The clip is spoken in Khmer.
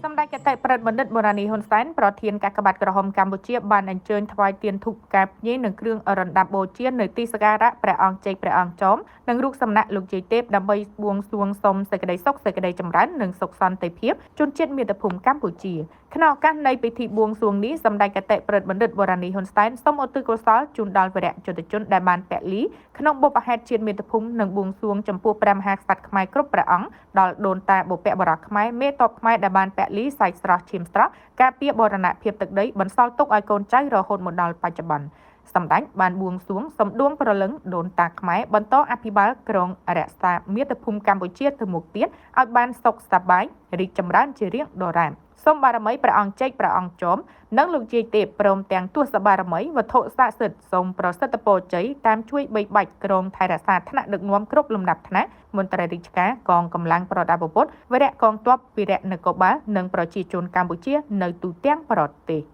សម្ដេចគតិប្រិទ្ធបណ្ឌិតបូរ៉ានីហ៊ុនសែនប្រធានកាកបាទក្រហមកម្ពុជាបានអញ្ជើញថ្វាយទៀនធូបផ្កាភ្ញីនិងគ្រឿងរណ្ដាប់បូជានៅទីសក្ការៈព្រះអង្គជ័យព្រះអង្គចោមនិងរូបសំណាកលោកយាយទេពដើម្បីបួងសួងសុំសេចក្តីសុខសេចក្តីចម្រើននិងសុខសន្តិភាពជូនជាតិមាតុភូមិកម្ពុជាក្នុងឱកាសនៃពិធីបួងសួងនេះសម្ដេចគតិប្រិទ្ធបណ្ឌិតបូរ៉ានីហ៊ុនសែនសូមឧទ្ទិសកុសលជូនដល់វីរៈយុទ្ធជនដែលបានពលីក្នុងបុព្វហេតុជាតិមាតុភូមិនិងបួងសួងចំពោះព្រះមហាក្សត្រខ្មែរគ្រប់ព្រះអង្គដល់ដូនតាបុព្វបុរសខ្មែរមេតបខ្មែរដែលបានពលីសាច់ស្រស់ឈាមស្រស់ការពារបូរណភាពទឹកដីបន្សល់ទុកឲ្យកូនចៅរហូតមកដល់បច្ចុប្បន្នសម្ដេចបានបួងសួងសំដួងប្រលឹងដូនតាខ្មែរបន្តអភិបាលក្រុងរក្សាមាតុភូមិកម្ពុជាទៅមុខទៀតឲ្យបានសុខសប្បាយរីកចម្រើនជារៀងដរាបសូមបារមីព្រះអង្គចេកព្រះអង្គចោមនិងលោកយាយទេពព្រមទាំងទស្សបារមីវត្ថុស័ក្តិសិទ្ធិសូមប្រសិទ្ធពរជ័យតាមជួយបីបាច់ក្រុមថែរក្សាថ្នាក់ដឹកនាំគ្រប់លំដាប់ថ្នាក់មន្ត្រីរាជការកងកម្លាំងប្រដាប់អាវុធវីរៈកងទ័ពវីរៈនគរបាលនិងប្រជាជនកម្ពុជានៅទូទាំងប្រទេស។